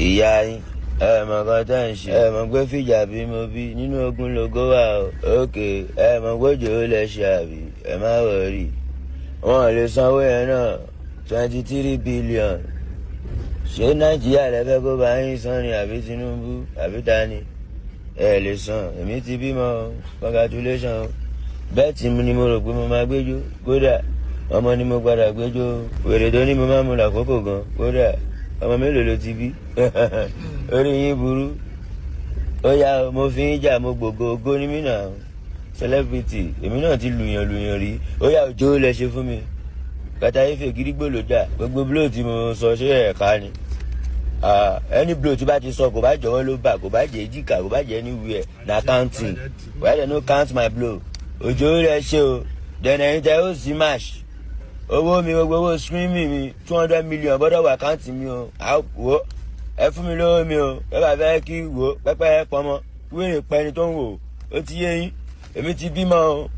Ìyá yín, ẹ mọ̀ kan tẹ́ ń ṣe. Ẹ mọ̀ pé fìjà bí mo bí nínú ogun lógo wà o. Ókè, ẹ mọ̀ pé òjò lẹ ṣe àbí? Ẹ má worry, wọn ò lè sanwó yẹn náà. 23 billion, ṣé Nàìjíríà lẹ́fẹ́ kó bá yín san ni, àbí Tinubu, àbí ta ni? Ẹ lè san. Èmi ti bímọ o, congratulations o. Bẹ́ẹ̀ tí ni mo rò pé mo máa gbẹ́jọ́, kódà ọmọ ni mo padà gbẹ́jọ́. Wèrè tó ní mo máa mú làkókò gan, kódà ọmọ mélòó ló ti bí? Orí yín burú. Ó yá o, mo fi ń jà, mo gbògo ògo ní mí náà, celebrity. Èmi náà ti lùyàn lùyàn rí. Ó yá, òjò lẹ ṣe fún mi. Kàtà ife gidigbo ló dà. Gbogbo blow tí mo sọ, ṣé ẹ̀ka ni? Any blow tí bá ti sọ, kò bá jọ̀wọ́ ló bà, kò bá jẹ́ èjìká, kò bá jẹ́ anywhere, na counting. Why dem no count my blow? Òjò rẹ ṣe o. Then ẹ̀yin tẹ ó sí match owó mi, gbogbo owó streaming mi, 200 million gbọ́dọ̀ wà account mi o. Wò, ẹ fún mi lówó mi o. Ẹ bá fẹ́ kí wò pẹ́pẹ́ pọmọ wíìrì pẹ́ni tó ń wò ó ti yé yín. Èmi ti bímọ o.